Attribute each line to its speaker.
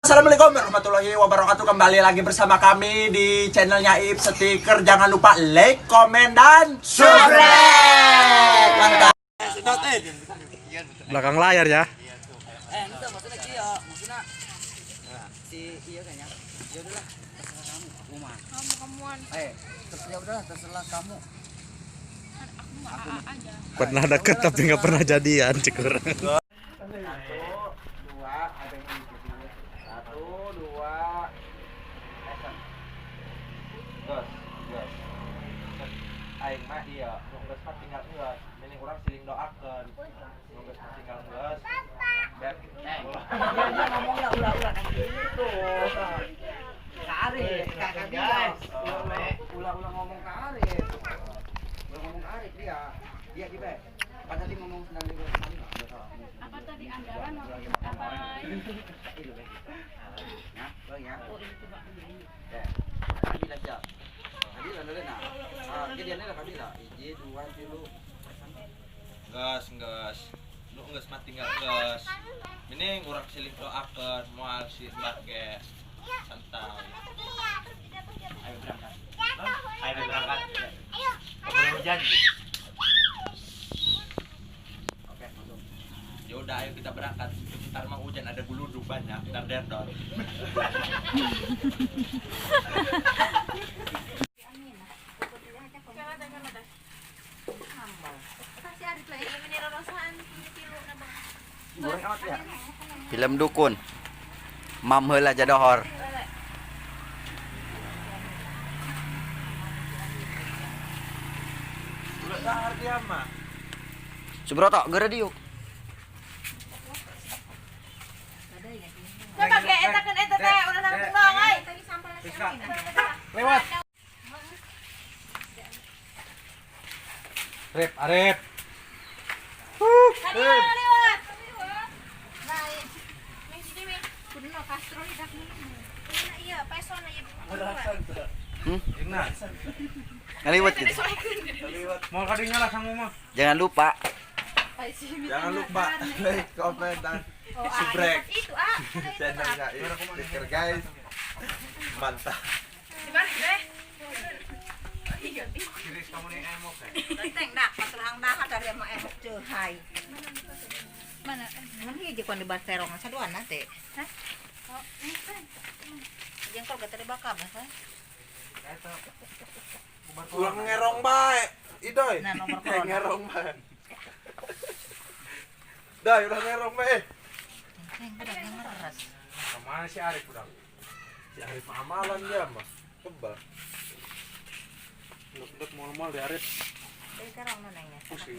Speaker 1: Assalamualaikum warahmatullahi wabarakatuh. Kembali lagi bersama kami di channelnya Ip Stiker. Jangan lupa like, komen, dan subscribe. Mantap.
Speaker 2: Belakang layar ya.
Speaker 3: Eh, itu maksudnya kia, maksudnya si iya kayaknya. Ya udahlah, terserah kamu, aku mah.
Speaker 4: Kamu kamuan.
Speaker 3: Eh, ya udahlah, terserah kamu.
Speaker 4: Aku mah AA aja.
Speaker 2: Pernah deket tapi nggak pernah jadian, cekur.
Speaker 1: Satu, dua, ada yang ini. Satu, dua, action. Gas, gas. Aing mah iya, nu geus mah tinggal geus. Mending urang siling doakeun. Nu geus mah tinggal geus. Biar
Speaker 3: Eh, dia ngomongnya ulah-ulah kayak gitu. Kak Arif, Kak Kak dia. Ulah-ulah ngomong ke Arif. Ulah ngomong ke Arif dia. Dia gitu. Pas tadi ngomong sedang di
Speaker 4: Apa tadi andalan apa?
Speaker 3: Itu, Be. Ya, bang ya.
Speaker 4: Oh, ini coba.
Speaker 3: Ya. Kabila siap. Kabila dulu nah. Ah, kejadiannya lah kabila. Hiji, dua, tilu.
Speaker 1: Gas, gas. Nu geus mah tinggal geus. Mending urang siling doakeun moal si Mbak ge. Santai.
Speaker 5: Ayo berangkat. Ayo berangkat. Gak boleh hujan.
Speaker 3: Oke, masuk.
Speaker 1: Ya udah ayo kita berangkat. Ntar mah hujan ada guludug banyak, ntar derdor.
Speaker 3: Goreng amat ya. Film dukun. Mam heula jadohor.
Speaker 1: Ulah dahar dia mah.
Speaker 3: Subroto, geura diuk.
Speaker 4: Coba ge eta kan eta teh udah nangtung dong euy.
Speaker 2: Lewat. Arif, Arif.
Speaker 4: Liwat, liwat.
Speaker 3: Hmm? Ngaliwet gitu.
Speaker 2: Mau kadinya lah kamu mah.
Speaker 3: Jangan lupa.
Speaker 1: Jangan lupa like, komen, dan subscribe
Speaker 4: Itu ah.
Speaker 1: channelnya Ip Stiker guys. Mantap.
Speaker 4: Dibalik deh.
Speaker 6: Teng dak paterang dah dari emang emok ceuhai.
Speaker 4: Mana?
Speaker 6: Mun hiji kon di baserong saduan teh.
Speaker 4: Hah? Oh, ini kan.
Speaker 6: Jengkol gak dibakar bah.
Speaker 1: Ulah ngerong bae. Idoy.
Speaker 6: Nah, nomor corona.
Speaker 1: Ngerong bae. Dah, ulah ngerong bae.
Speaker 6: Teng budak yang meres.
Speaker 2: Kemana si Arif udah?
Speaker 1: Si Arif amalan dia mah. Kebal.
Speaker 2: Dek mal-mal di Arif.
Speaker 6: Dari terong nonengnya.
Speaker 2: Pusing.